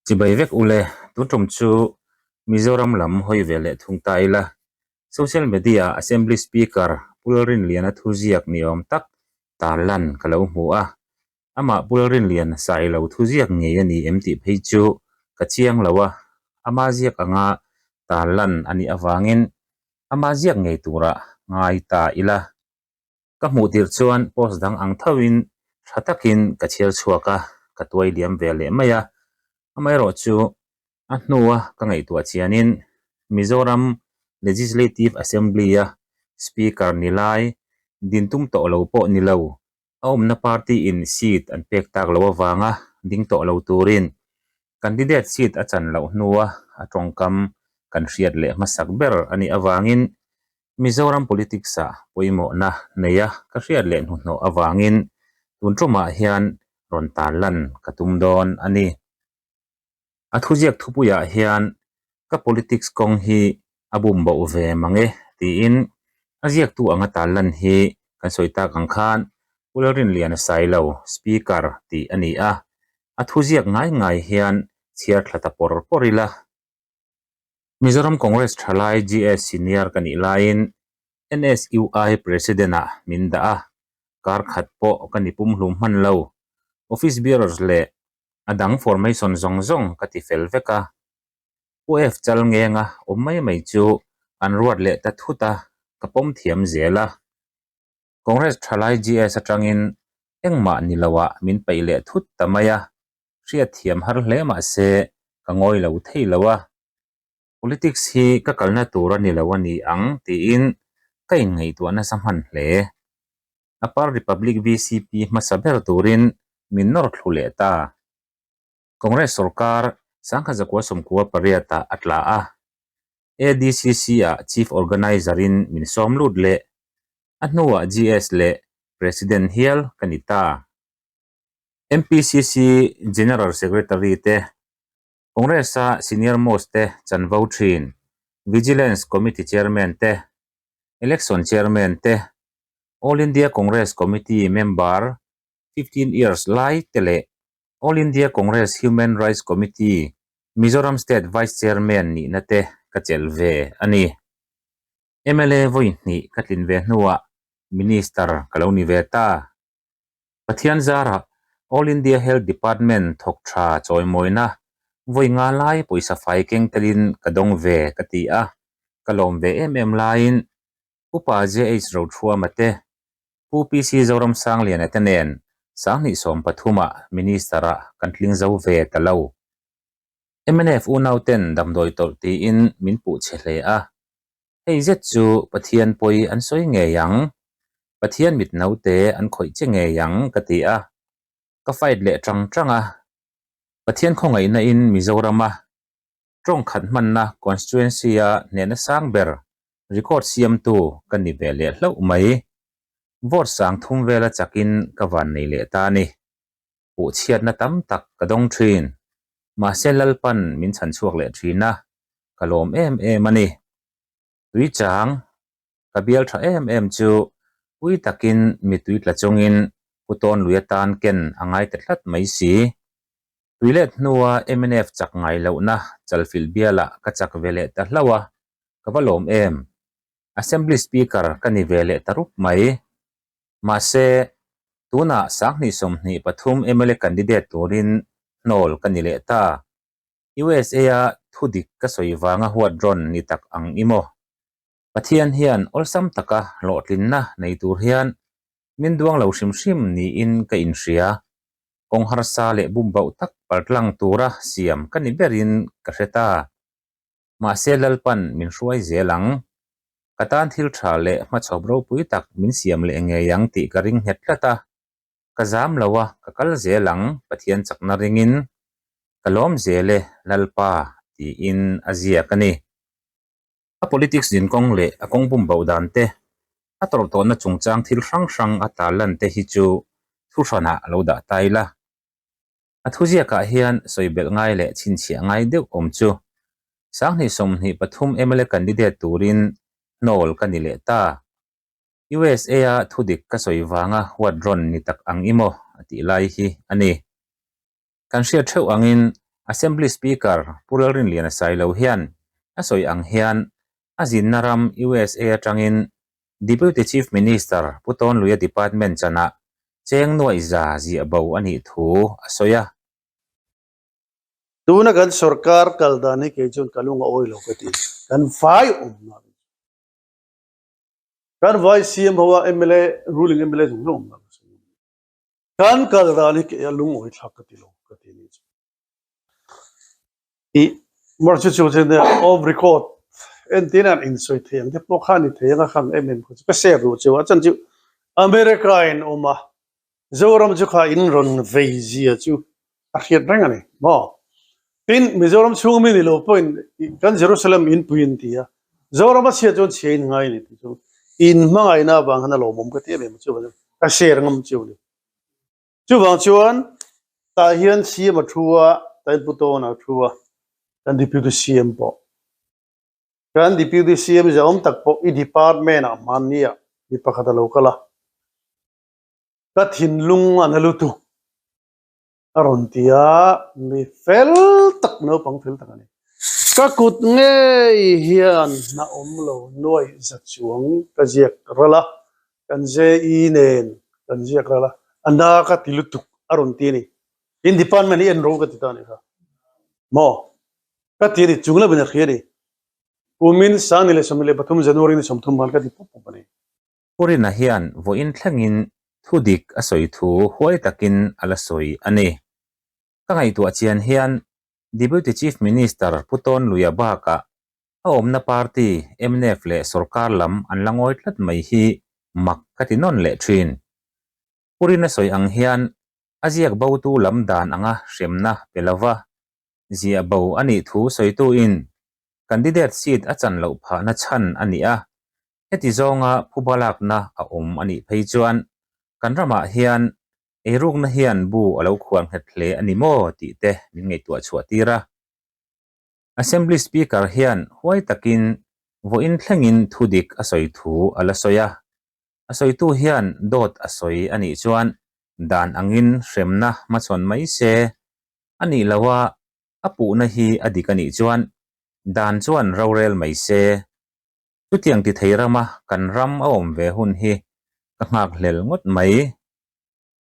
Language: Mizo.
Chibai vek ule, tun tum chu Mizoram lam hawi ve leh thung ta ila. Social media ah Assembly Speaker Pu Lalrinliana thuziak ni awm tak tarlan ka lo hmu a. Amah Pu Lalrinliana Sailo thuziak ngei a ni em tih phei chu ka chiang lo a, ama ziak anga tarlan a nih avangin ama ziak ngei turah ngai ta ila. Ka hmuh tirh chuan post dang ang thoin tha takin ka chhiar chhuak a, ka tuai liam ve leh mai a. Amaherawhchu a hnua ka ngaihtuah chianin Mizoram Legislative Assembly-a Speaker ni lai din tum tawh lo pawh ni lo, a awmna party-in seat an pek tak loh avanga ding tawh lo turin candidate seat a chan loh hnua a tawngkam kan hriat leh hmasak ber a nih avangin Mizoram politics-ah pawimawhna neia ka hriat leh hnuhnawh avangin tun tumah hian rawn tarlan ka tum dawn a ni. A thuziak thupuiah hian ka politics kawng hi a bum boh ve mang e tiin a ziaktu anga tarlan hi kan sawi tak ang khan Pu Lalrinliana Sailo, Speaker tih a ni a. A thuziak ngai ngai hian chhiar thla ta pawr pawr ila. Mizoram Congress thalai GS Senior ka nih laiin NSUI President-ah min dah a, kar khat pawh ka ni pumhlum hman lo. Office bearers leh a dang formation zawng zawng ka ti fel vek a. Pu F Chalngenga awm mai mai chu an ruat leh ta thut a, ka pawm thiam zel a. Congress thalai GS atangin engmah ni loah min peih leh thut ta mai a. Hriatthiam har hle mah se ka ngawi lo thei lo a, politics hi ka kalna tur a ni lo a ni ang tiin ka inngaihtuah nasa hman hle. Upper Republic VCP hmasa ber turin min nawr thlu leh ta. Congress sorkar sangkhat zakua sawmkua pariatah a tla a, ADCC-ah Chief Organizer-in min sawm lut leh, a hnuah GS leh President hial ka ni ta. MPCC General Secretary te, Congress-a senior most te chanvo thin, Vigilance Committee Chairman te, Election Chairman te, All India Congress Committee member 15 years lai te leh All India Congress Human Rights Committee Mizoram State Vice Chairman nihna te ka chelh ve a ni. Mla vawi hnih ka tlin ve hnuah Minister ka lo ni ve ta. Pathian zarah All India Health Department thawk tha chawimawina vawi nga lai pawisa fai keng telin ka dawng ve ka ti a, ka lawm ve em em laiin Upa JH Rothuama te, Pu PC Zoramsangliana te nen 2013 ah Minister ah kan tling zo ve ta lo. Mnf unauten damdawi tawlh tiin min puh chhe hle a, Hei zet chu Pathian pawi an sawi ngei ang, Pathian mit naute an khawih che ngei ang ka ti a, ka fight leh tang tang a. Pathian khawngaihna in Mizorama tawng khat hmanna constituency-a hnehna sang ber record siamtu ka ni ve leh hlauh mai. Vote sang thum vela chakin ka van nei leh ta a ni. Puhchhiatna tam tak ka dawng thin. Mahse Lalpan min chhan chhuak leh thin a, ka lawm em em a ni. Tui chang, ka bial tha em em chu ui takin mi tui tla chungin Pu Tawn lui atan ken a ngai ta tlat mai si. Tui let hnua mnf chak ngai lohna Chalfilh bialah ka chak ve leh ta hlauh a, ka va lawm em. Assembly Speaker ka ni ve leh ta rup mai. Mahse, tunah 2023 mla candidate turin hnawl ka ni leh ta. USA-a thudik ka sawi vanga huat rawn ni tak ang i maw? Pathian hian awlsam taka hlawhtlinna nei tur hian min duang lo hrim hrim niin ka inhria. Kawng harsa leh bumbauh tak paltlang tura siam ka ni berin ka hre ta. Mahse Lalpan min hruai zel ang. Ka tan thil tha leh hmachhawp ropui tak min siam leh ngei ang tih ka ring nghet tlat a. Ka zam lo a, ka kal zel ang, Pathian chakna ringin. Ka lawm zel e, Lalpa, tiin a ziak a ni. A politics zinkawng leh a kawng bum boh dan te, a tawrh tawhna chungchang thil hrang hrang a tarlan te hi chu thuhranah lo dah ta ila. A thuziakah hian sawi belh ngai leh chhinchhiah ngai deuh awm chu 2023 mla candidate turin hnawl ka ni leh ta. USA-a thudik ka sawi vanga huat rawn ni tak ang i maw a tih lai hi a ni. Kan hriat theuh angin Assembly Speaker Pu Lalrinliana Sailo hian a sawi ang hian a zinna ram USA atangin Deputy Chief Minister Pu Tawnluia Department chanah cheng nuaih za ziah bo a nih thu a sawi a. Tuna kan sorkar kal dan hi kei chuan ka lung a awi lo ka ti. Kan vai awmna a ni. Kan vai CM ho a mla ruling mla zawng zawng awmna ka sawi. Kan kal dan hi kei a lungawi thlak ka ti lo ka ti ni chu. I mar chu chu chu off record entin an insawi thei ang te pawh kha a ni thei ang a khang em em kha chu ka share duh cheu a chan chu America in awm a Zoram chu kha in rawn vei zia chu a hriat reng a ni maw tin Mizoram chhung mi ni lo pawhin kan Jerusalem inpui an ti a Zoram a chhia chuan chhia in ngai a ni tih chu in hmangaihna avang khan a lawmawm ka ti em em a chuvang chuan ka share ngam cheu a ni. Chuvang chuan tah hian CM a thu a, tah hian Pu Tawna a thu a, kan Deputy CM pawh. Kan Deputy CM zahawm tak pawh i department ah hmanni ah mi pakhat a lo kal a, ka thinlung a na lutuk a rawn ti a, mi fel tak naupang fel tak a ni. Ka kut ngei hian hna awm lo nuaih za chuang ka ziak ral a, kan JE nen kan ziak ral a, a na ka ti lutuk a rawn ti a ni. In department hi en ro ka ti ta a nih kha. Maw? Ka ti a ni, chung lovin a hria a ni. Kumin 2023 January ni 30 khan ka ti pawp pawp a ni. Pu Rina hian vawiin thlengin thu dik a sawi thu huai takin a la sawi a ni. Ka ngaihtuah chian hian Deputy Chief Minister Pu Tawnluia bakah A awmna party mnf leh sorkar lam an la ngawi tlat mai hi mak ka ti nawn leh thin. Pu Rina sawi ang hian a ziak botu lam dan anga hremna pe lova ziah bo a nih thu sawituin candidate seat a chan loh phahna chhan a ni a, heti zawnga phuba lakna a awm a nih phei chuan kan ramah hian eirukna hian bu a lo khuar nghet hle a ni maw tih te min ngaihtuah chhuah tir a. Assembly Speaker hian huai takin vawiin thlengin thudik a sawi thu a la sawi a. A sawitu hian dawt a sawi a nih chuan dan angin hremna hmachhawn mai se a nih lo a, a puhna hi a dik a nih chuan dan chuan rorel mai se. Chutiang ti thei rama kan ram a awm ve hun hi ka nghakhlel ngawt mai.